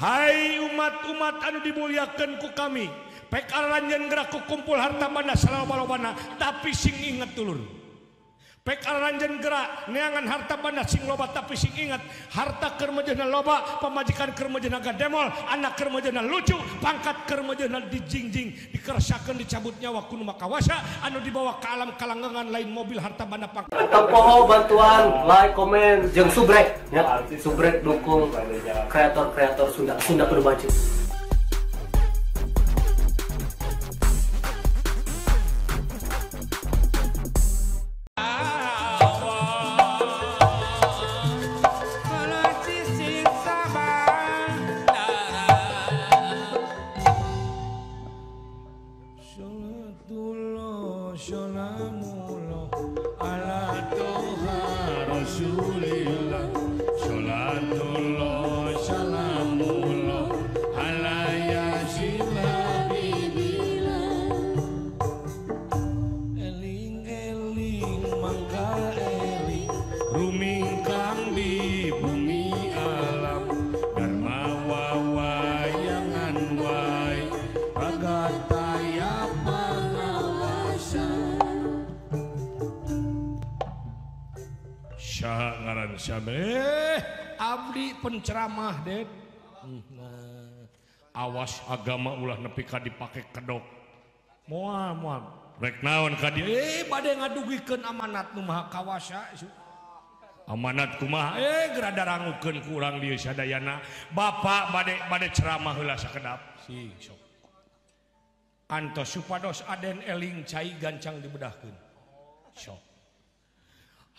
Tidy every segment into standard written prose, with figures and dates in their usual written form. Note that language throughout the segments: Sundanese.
Hai umat-umat anu dimuliakeun ku kami, pek aranjeun gerak ku kumpul harta banda salaloba-lobana, tapi sing inget dulur. Pek aranjeun gerak neangan harta banda sing loba, tapi sing inget harta keur mejeuhna loba, pamajikan keur mejeuhna gademol, anak keur mejeuhna lucu, pangkat keur mejeuhna dijingjing, dikeresakeun dicabut nyawa ku nu makawasa, anu dibawa ke alam kalanggengan lain mobil harta banda pangkat. Tong bantuan, like, komen, jeung subrek ya, subrek dukung kreator-kreator Sunda, Sunda kudu maju. Abdi penceramah deh. Nah, awas agama ulah nepi ka dipake kedok. Moal moal. Rek naon ka dieu? Bade ngadugikeun amanat nu maha kawasa. Amanat kumaha? Geura darangukeun ku urang dieu sadayana. Bapak bade ceramah heula sakedap. Sing sok. Antos supados aden eling cai gancang dibedahkeun. Sok.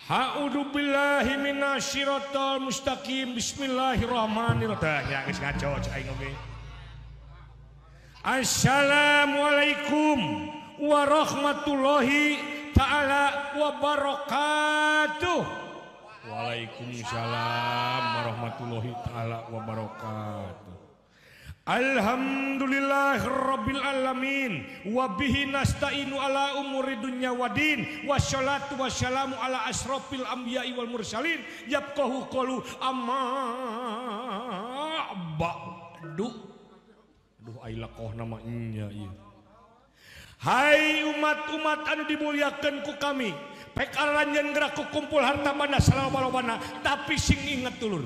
A'udzu billahi minasyaitonir mustaqim. Bismillahirrahmanirrahim. Ya geus ngaco aing oge. Assalamualaikum warahmatullahi taala wabarakatuh. Waalaikumsalam warahmatullahi taala wabarakatuh. Alhamdulillahirabbil alamin wa bihi nasta'inu ala umuri dunya wadin wassalatu wassalamu ala asrofil anbiya'i wal mursalin yafqahu qalu amma ba'du. Duh ai lakohna mah nya ieu. Hai umat-umat anu dimuliakeun ku kami, pek aranjeun gerak ku kumpul harta banda salaloba-lobana, tapi sing inget dulur.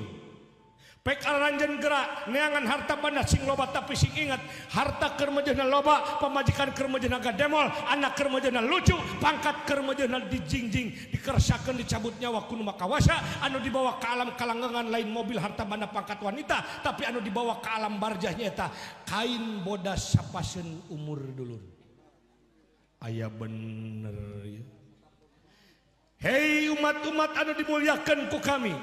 Pek aranjeun gerak neangan harta banda sing loba, tapi sing inget harta keur mejeuhna loba, pamajikan keur mejeuhna gademol, anak keur mejeuhna lucu, pangkat keur mejeuhna dijingjing, dikeresakeun dicabut nyawa ku nu makawasa, anu dibawa ke alam kalanggengan lain mobil harta banda pangkat wanita, tapi anu dibawa ke alam barjah nyaeta kain bodas sapaseun umur dulur. Aya bener ya. Hei umat-umat anu dimuliakeun ku kami,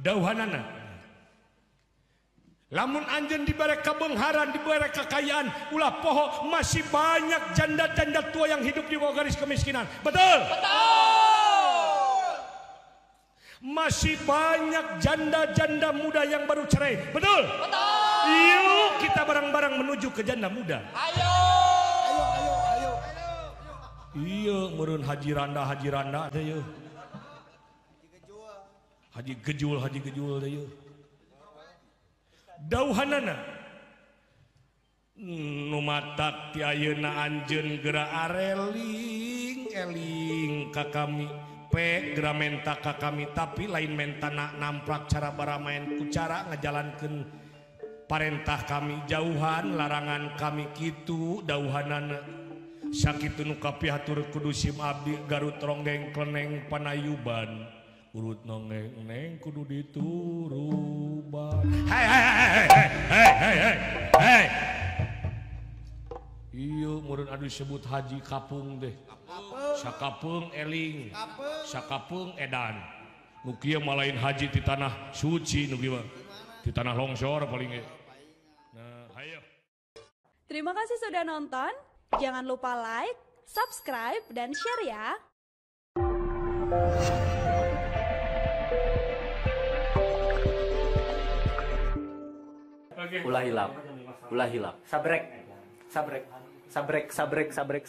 dauhanana lamun anjeun dibere kabeungharan, dibere kekayaan, ulah poho masih banyak janda-janda tua yang hidup di bawah garis kemiskinan. Betul? Betul. Masih banyak janda-janda muda yang baru cerai. Betul? Betul. Yuk kita bareng-bareng menuju ke janda muda. Ayo. Ayo, ayo, ayo. Iya, meureun Haji Randa teh yeuh. Haji Gejul, Haji Gejul teh yeuh. Dauhanana nu matak ti ayeuna anjeun geura areling eling ka kami, pe geura menta ka kami, tapi lain mentana namprak cara baramaen ku cara ngajalankeun parentah kami, jauhan larangan kami kitu dauhanana. Sakitu nu kapihatur kudu sim abdi Garut ronggeng kleneng panayuban urut nongeng neng kudu dituruban. Hei hei hei hei hei hei hei. Iya meureun anu disebut haji kapung deh. Sakapeung eling, sakapeung edan. Nu kieu mah lain haji di tanah suci nu kieu mah. Di tanah longsor paling ge. Nah, hayo. Terima kasih sudah nonton. Jangan lupa like, subscribe, dan share ya. Ulah hilap, ulah hilap. Sabrek, sabrek, sabrek, sabrek, sabrek.